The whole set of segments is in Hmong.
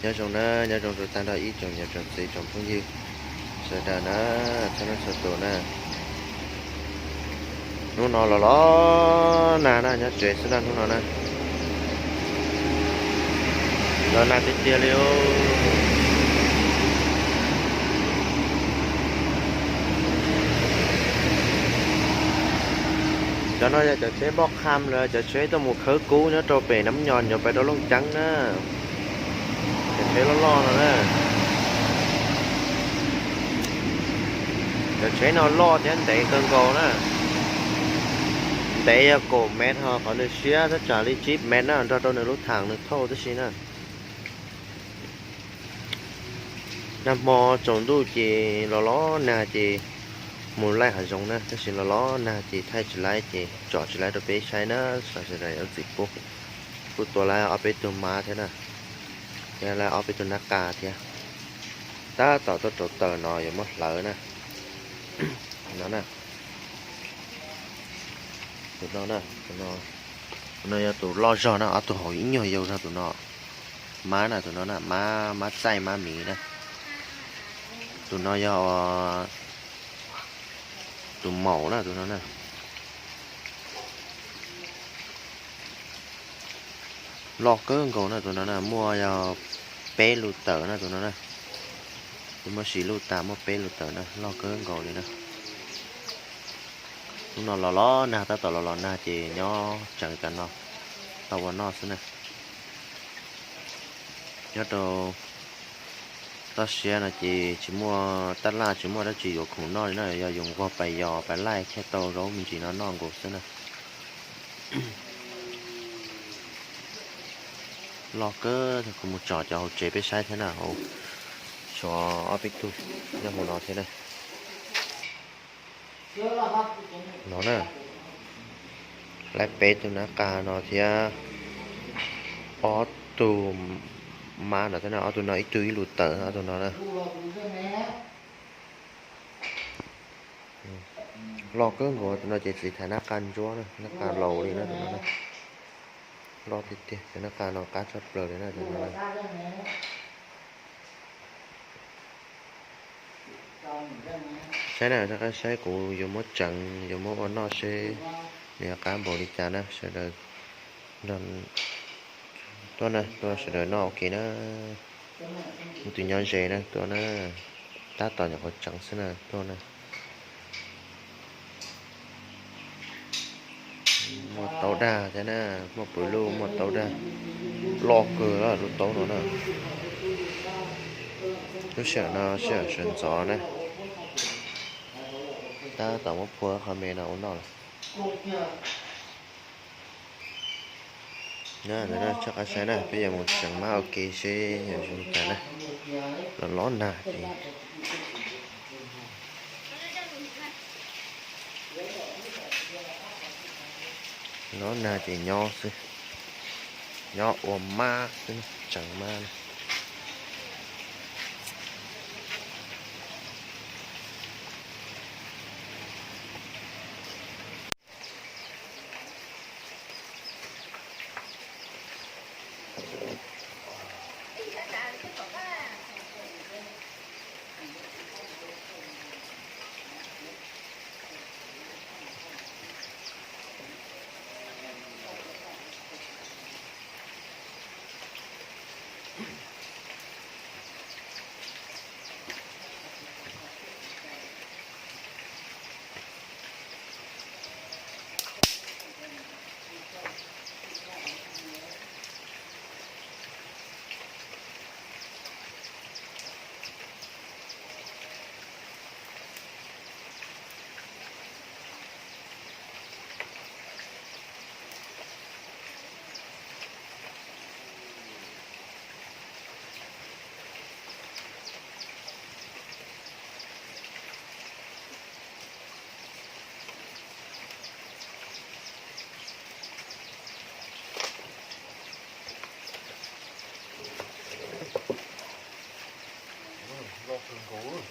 Nyob zoo na, nyob zoo rau tag nrho ib tsoom niam tsoom txiv tsoom phooj ywg sawv daws na, txhua leej txhua tus na. Hnub no los los nag na, nyob tsev xwb na hnub no na. Los nag tiag tiag li. Cov no yog cov tsheb npoj qham los cov tsheb tuaj mus khawb kub nyob rau pem Nab Nyos yuav pais rau Looj Ceeb na. Cov tsheb loj loj no na. Cov tsheb no loj thiab ntev kawg nkaus na. Ntev yog kaum mev ho qhov nws siab thaj tsam li tsib mev na nrog rau nws lub tham nws thauj tib si na. Nag hmo tsaus ntuj ces los los nag ces mus laij hav zoov na, tab sis los los nag ces thaij tsis laib ces tsom tsis laib rau peb saib na, sawv daws yuav txim pub. Kuj tua laib ob peb tug mab thiab na, thiab laib ob peb tug nab qa thiab. Tab tom tuaj rau taws no yuav muab hlawv na. No na, tus no na, tus no yog tus loj zog na, ob tug hauv ib nyuag yau zog tus no. Mab na, tus no na, mab, mab txaij mab miv na. Tus no yog tus maum na, tus no na. Loj kawg nkaus na, tus no na muaj yog peb lus tawm na, tus no na. Twb muab siv luj tas muaj peb lus tawm na, loj kawg nkaus li na. Hnub no los los nag, tab tom los los nag ces nyob tseev cov no tau ua noj xwb na. Nyob rau toj siab no ces tsis muaj tab laj, tsis muaj dab tsi yuav khoom noj li na, yog yuav nquag pais yos pais laij thiaj tau zaub me ntsis no noj nkaus xwb na. Loj kawg, kuv mus tsom cov hauv tsev peb saib thiab na, hauv tshuav ob peb tug nyob hauv no thiab na. No na, laib peb tug nab qa no thiab ob tug mab no thiab na, ob tug no ib tug ib lus tawm ob tug no na. Loj kawg nkaus, tus no ces txiv thaiv nab qa ntsuab na, nab qa laus li na tus no na. Loj tiag tiag, cov nab qa no qab tshaj plaws li na tus no na. Saib na, rov qab saib kuv yuav muab tseev yuav muab ua noj seb nws yuav qab npaum li cas na sawv daws. Tuaj na, tuaj sawv daws noj ua ke na. Tus nyob ze na tuaj na, tab tom nyuam qhuav tseev xwb na tuaj na. Muaj taub dag thiab na, muaj pwv luj muaj taub dag. Loj kawg lub taub no na. Lub sij hawm no sij hawm sawv ntxov na, tab tom muab phua qhov me no ua noj lawm. Ntawd na, txhob qab saib na, peb yuav mus tseev mab ua ke seb yog zoo li cas na. Los los nag ces, los nag ces nyob xwb, nyob ua mab xwb, tseev mab na. Loj kawg nkaus.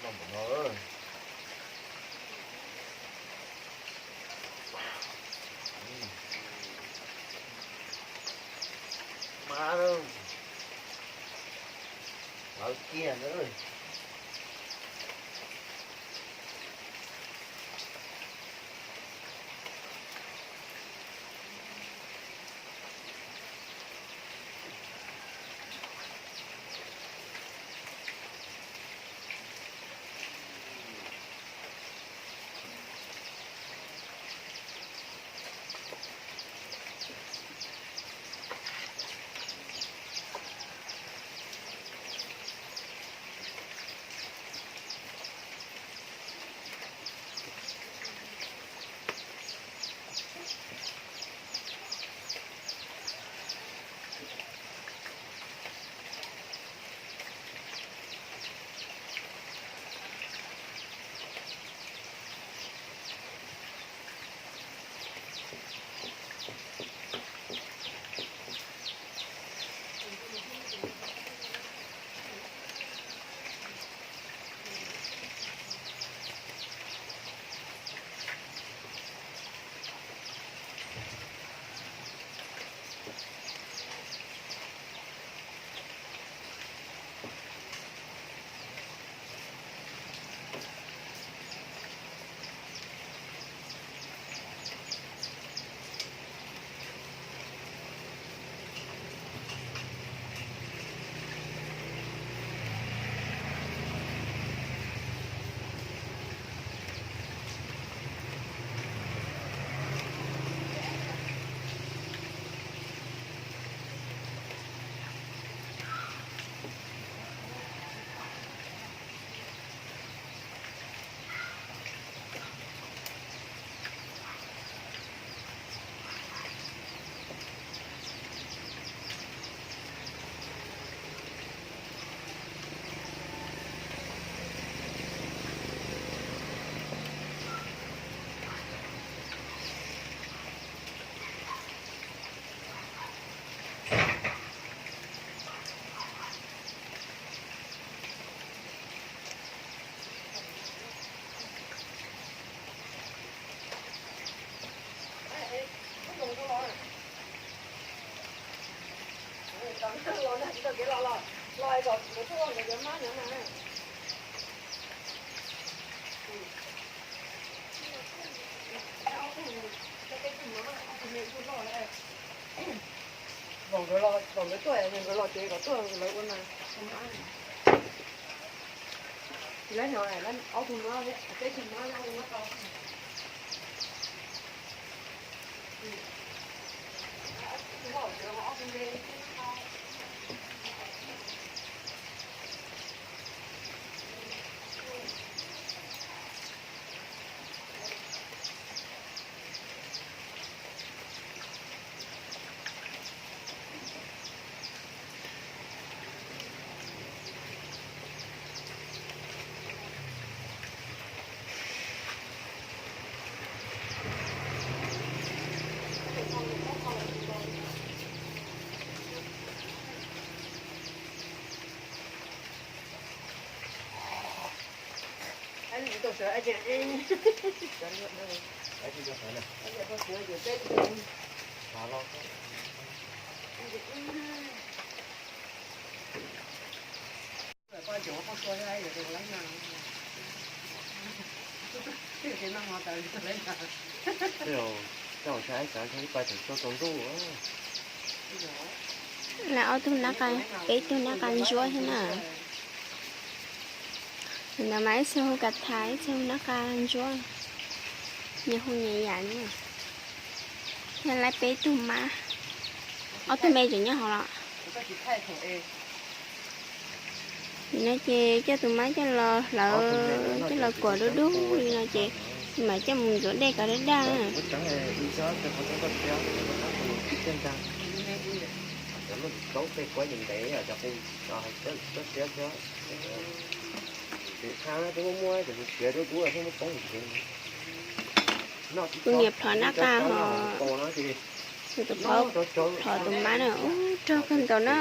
Loj npaum no. Lawv kiag na. Zaum nkawd los, zaum nkawd tuaj, nkawd los ces kom tuaj lawv ua na. Tsis lab no, ob tug no thiab, peb tug no, ob tug no tau. Lawv ob tug nab qa, peb tug nab qa ntsuab thiab na. Ntawd mas ib txhia hu kav thais, ib txhia hu nab qa ntsuab, nyias hu nyias yam li. Thiab lawv peb tug mab, ob tug me tseem nyob hauv los. Nim no ces coj tus mab coj los hlawv, coj los kuam dub dub li no ces mam coj mus ntxuav dej kom daj daj. Kuv niam plhov nab qa hos, tus tus phauj plhov tus mab na, ub, rog kawg nkaus na.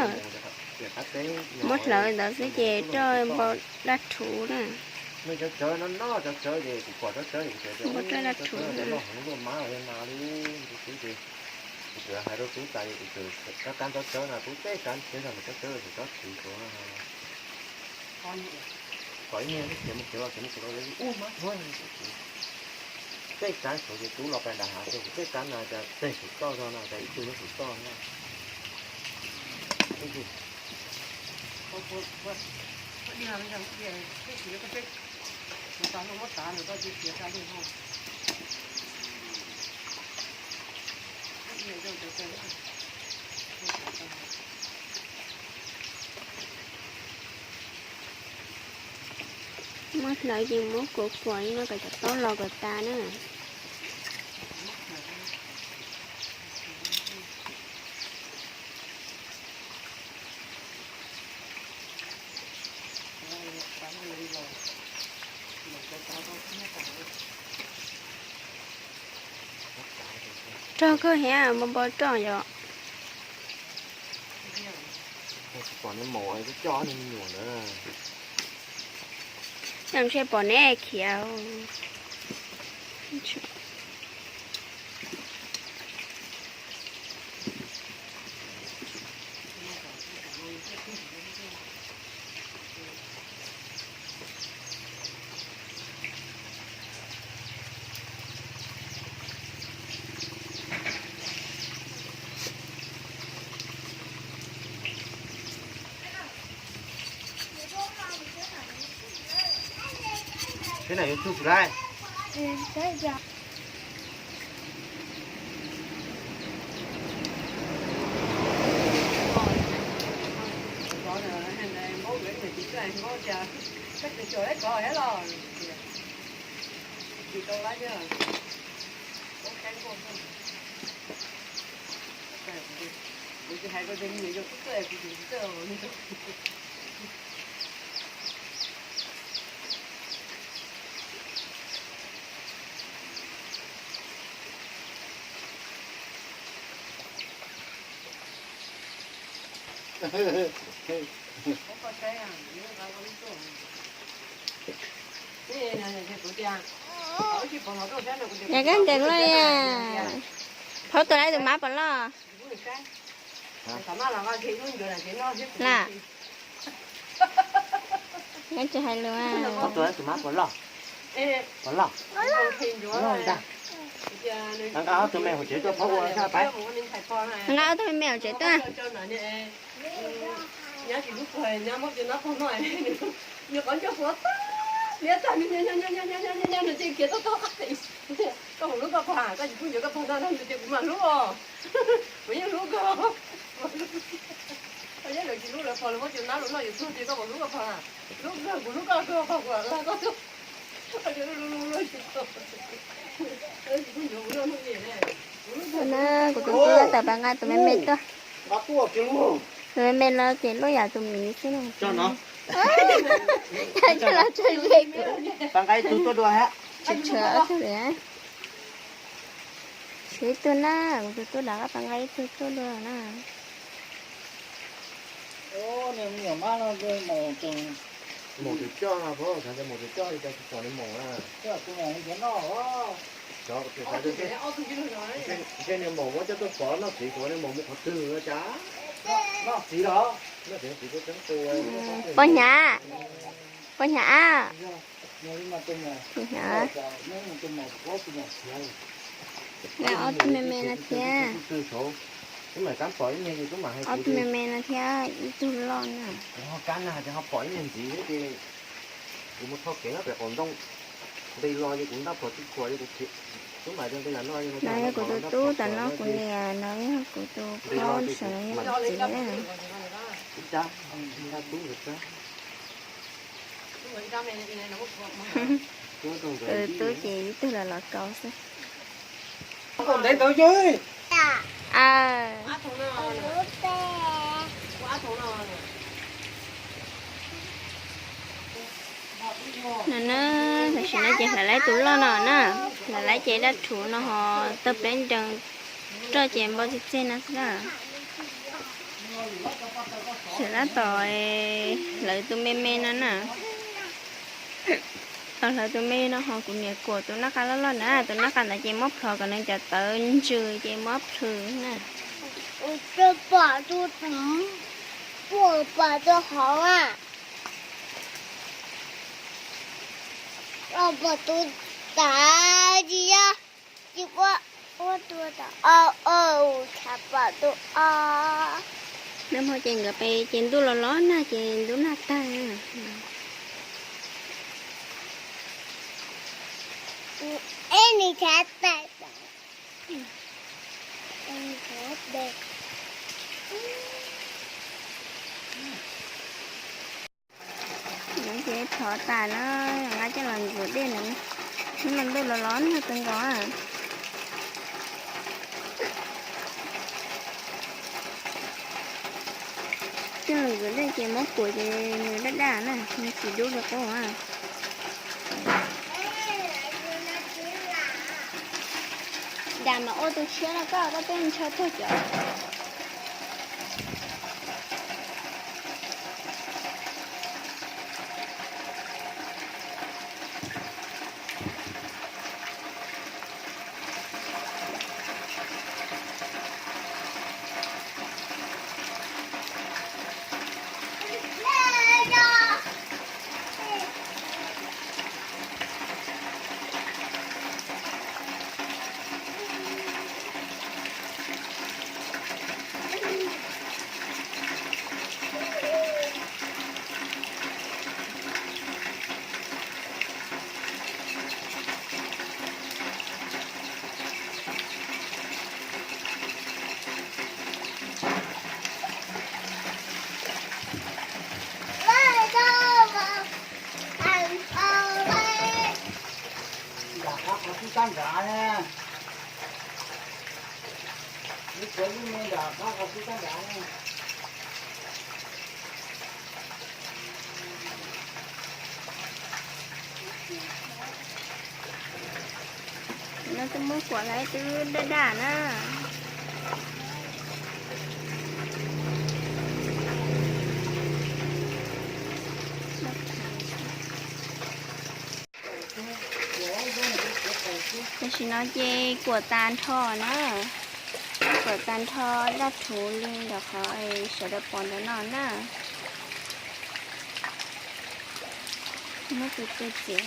Muab hlawv ntawd xwb ces roj npau daj rhuv na. Npau roj daj rhuv na. Kuv hais rau tub tas, kuv txawm kab kab tsob tsawb no, tub tej kab tsob no, tsob tsawb tsob txiv tsuav. Kom ib niag khiav mus khiav los khiav mus khiav los, ub, mab thuab. Tej kab tsuav ces tub los pais nram hav, kuv tej kab no cas teg saum toj zog no, cas ib tug nyob saum toj na. Muab hlawv ces muab kuav kuav li no kom cov taub los kom tas na. Rog kawg hiab, npau npau roj yom. Tsis pom neb maum coj ob niag me nyuam ntawd. Ntshe pom neb khiav. Thế này YouTube Live. Nws kab nkees loj li. Phauv tus lawv tus mab puas loj? Lam, neb tsis hais lus. Phauv tus lawv tus mab puas loj? Puas loj? Loj ntag. Nqa ob tug me hauv tsev tuaj phauv ua sab pab. Nqa ob tug me me hauv tsev tuaj. Koj mus hlub koj pog, koj tsis pub ncuav koj pog no, nws tias kuv mam hlub os. Kuv yeej hlub koj. Koj yeej lawv tsis hlub lawv pog, lawv muab cov nab los noj yuav tuag tias koj mam hlub koj pog na. Hlub kawg, kuv hlub koj kawg, pog kuv lam nqa koj tuaj. Na, kuv tus tub tawm pab nqa tus me me tuaj. Tus me me no ces luaj yam tus miv xwb na. Coj los tso ze kuv. Pab nqa ib tug tuaj dua ha. Tsis tshuav ob tug li. Tshuav ib tug na, kuv tus tub rov qab pab nqa ib tug tuaj dua na. Maum tseem coj no, maum tseem coj li cas tsis pom nws maum na. Ntshe niag maum muab coj tuaj pov noj txiv, xyov niag maum mus qhov twg no cas. Noj txiv los? Noj txiv, txiv tuaj tseeb tu. Pog Hnyav, pog Hnyav. Hnyav. Nqa ob tug me me no thiab. Ob tug me me no thiab ib tug loj na. Kuv mus tho kev pem qaum ntoo, nqis los ces kuv ntab phom tib khuam, no yog kuv tus tub tom no, kuv niam, no yog kuv tus phob, saum no yog kuv txiv. Kuv tus tub ces ib tug los los kaus xwb. No na, tam sim no ces hlawv lawv tus loj no na, hlawv lawv ces dab rhuv no ho tawg pleb nrees roj ces npau txeg txeg no xwb na. Hlawv lawv tom, hlawv tus me me no na. Hlawv tus me no ho kuv niam kuam tus nab qa loj loj na, tus nab qa ntawd ces muab plhov kom nws cov tawv ntsws ces muab plhws na. Ua, pom tus, pom tus hov a, pom tus tav tsis yog, tsis ua, ua tus tav o, o, tshav pom tus o. Nag hmo ces nkawd pem ces ntuj los los nag ces ntuj nag tag. Eb, nws tshav tag. Ces thov tas na, nqa coj los ntxuav dej na. Hnub no ntuj los los nag kawg nkaus. Coj los ntxuav dej ces muab kuam ces nws daj daj na, nws tsis dub li qub. Dam mas ua tus tshiab no koj, koj twb ntshaw tuag cov. Nram qab qhov xub tab nrad ne. Lub tsev lub me nram qab qhov xub tab nrad ne. No twb muab kuam hlais twb daj daj na. Tam sim no ces kuam tas nrho na. Kuam tas nrho daj rhuv li ntawm qhov sawv daws pom ntawm no na. Muab tus tw txiav.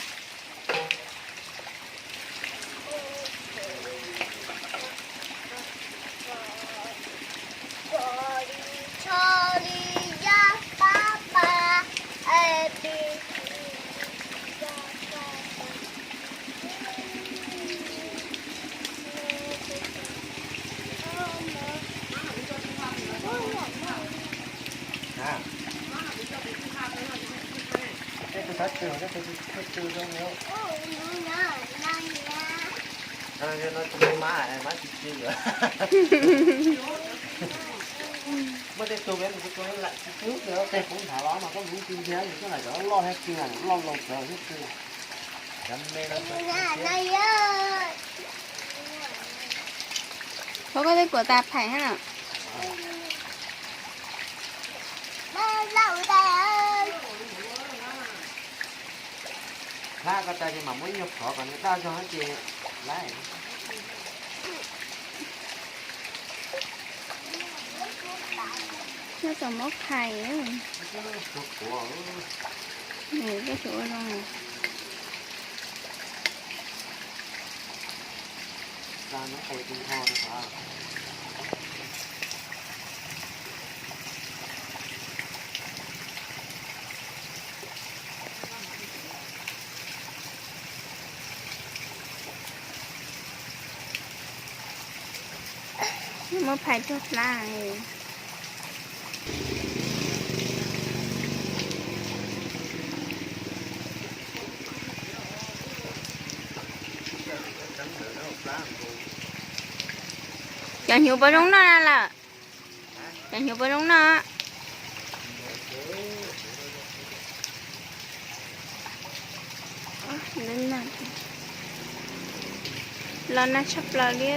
Tej tus xav tsw, tej tus tsw tsw zoo. Yog no tsis muaj mab, mab tsis tsw lawm. Muaj tej tug peb mus tua lam tsis tsw, tej qub nrad los mas koj mus ib tug ntxiag nws coj lam cov loj thiab tsw, loj laus cov thiab tsw. Cov me no. Thov koj tej kuam tas phais na. Hlab ko tas ces mam muab nyuag phov kom nws daj zog ces lawm. Nyob tau muab phais. Koj tsis ua zoo. Muab phais rau plab. Cov hnyuv puas zoo noj lawm? Cov hnyuv puas zoo noj? Los nag tshaj plaws li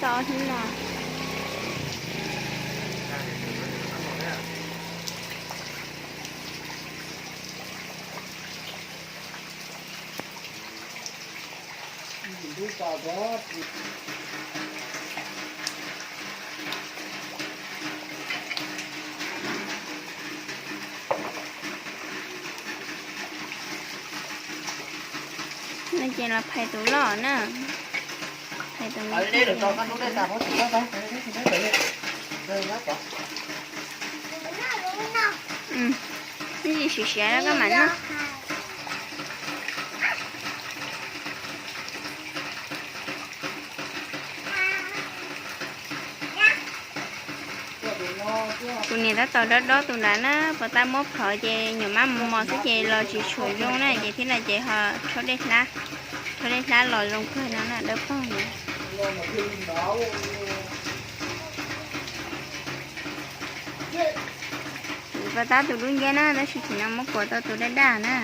tau ob hnub no. No ces los phais tus loj na. Phais tus loj. Ib ntsis siav siav koj mam noj. Tus niam tab tom dob dob tus nrad na, puas tab muab phov ces nyuam mab mos mos xwb ces los tsis tshua zoo na, ces thiab no ces ho rhaub dej hlab, rhaub dej hlab los zoo kawg no na, dawb paug na. Puas tab tus dub nciab na, tab sis thaum no muab kuas tau tus daj daj na.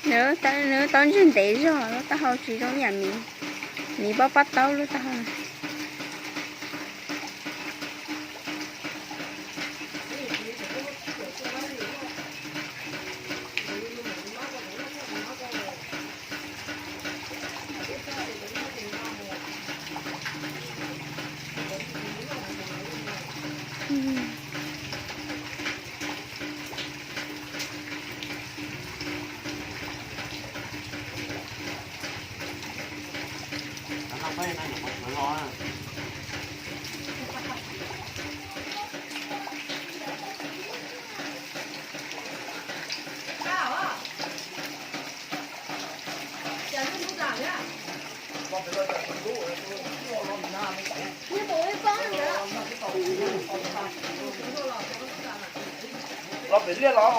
Nws, nws taub ntswg ntev zog, lub taub hau tsis zoo ib yam miv, miv pob pob taub lub taub hau. Los pem liaj los,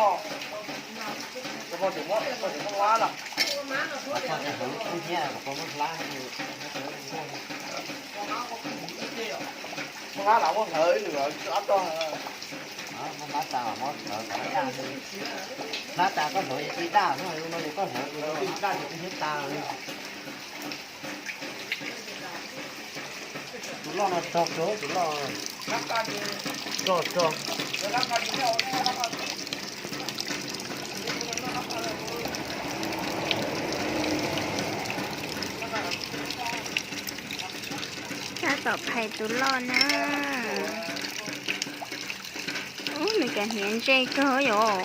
muab, muab lab los. Muab lab los muab hlawv nws ob tog. Muab hlab tas, muab hlawv kom daj, hlab tas koj hlawv ces daj no, no ces koj hlawv daj ces koj hlab tas. Tus loj no rog kawg, tus loj rog rog. Tab tom phais tus loj na. Ub, nws cas hniav ntsej kawg yom.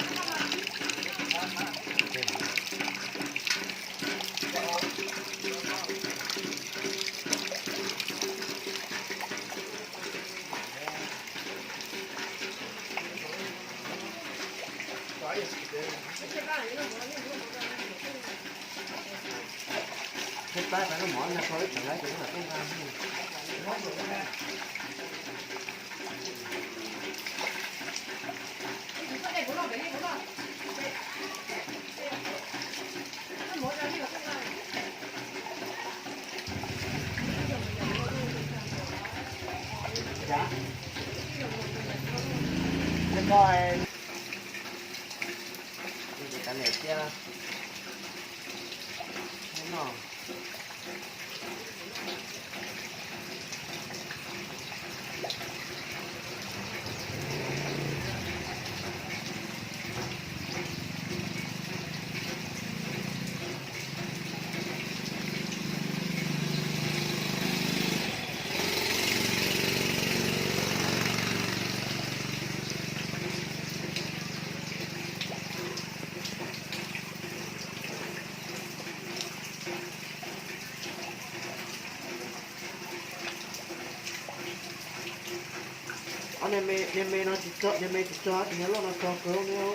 Niag me no tsis txog, niag me tsis txog, tus niag loj no txog kawg no.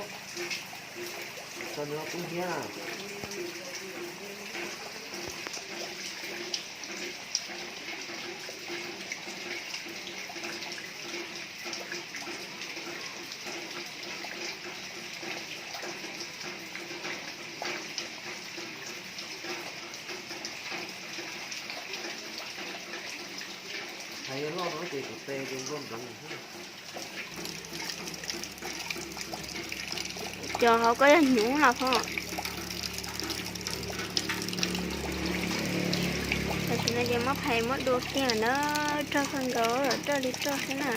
Txog nws kub hnyiab. Hais yog loj no ces kuv tes ces nplooj npleev xwb. Cov hauv ko yog hnyuv los phauj? Tam sim no ces muab phais muab dua kiag na, rog kawg nkaus, rog li rog xwb na.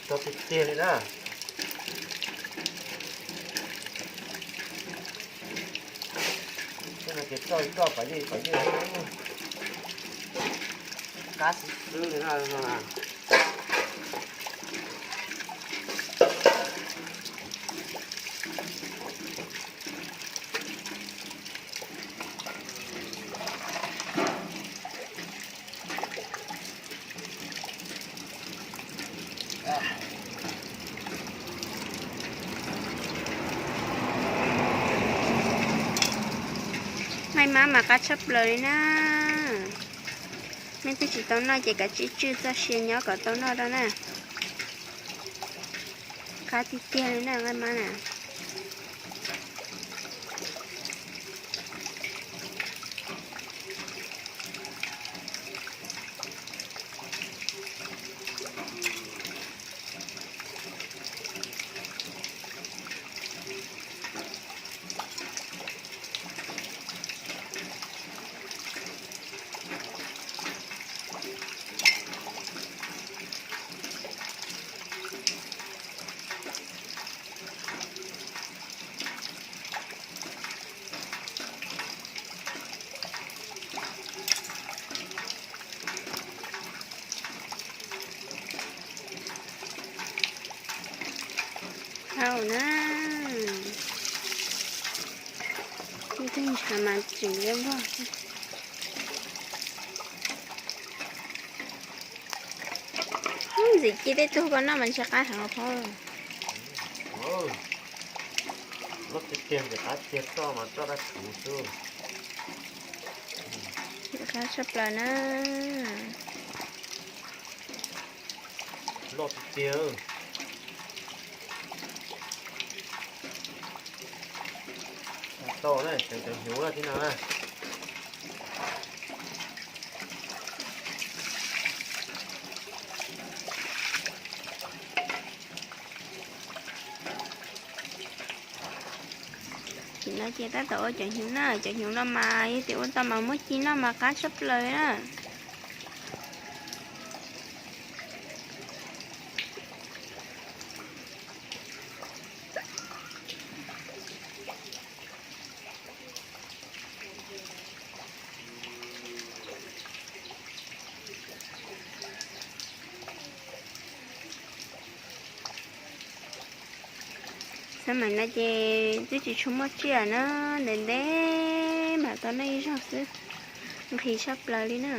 Rog tiag tiag li na. Tej no ces roj roj pam ywj pam ywj, qab xwb xwb li na. Nqaij mab mas qab tshaj plaws li na. Nej twb tsis tau noj ces kav tsij tswj txoj sia nyob kom tau noj rau na. Qab tiag tiag li na nqaij mab na. Hau na, ib tug ntshav mas tseem liab vog. Ntxim ci tej tug ko noj mas ntshe qab heev phauj. Loj tiag tiag ces qab tiag, roj mas roj dab kuv xwb. Qab tshaj plaws na. Loj tiag tiag. Tau na, cov hnyuv tib no na. Nim no ces tab tom ua cov hnyuv na, cov hnyuv no mas yog tias ua tau mas muab ci noj mas qab tshaj plaws na. Xab maim no ces twb tsis tshua muaj tsiaj na, ntev ntev mam tau noj ib zaug xwb, nqhis tshaj plaws li na.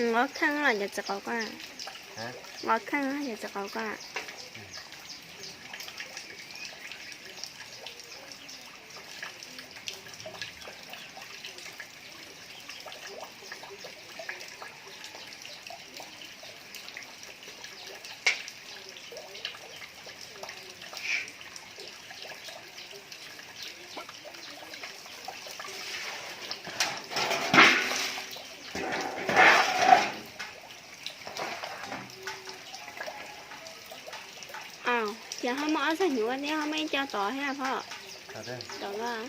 Nqos kheej los cov txiv qau ko? Nqos kheej cov txiv qau ko? Ces ho muaj ob txog hnyuv thiab ho muaj ib co tod thiab phauj? Tod los?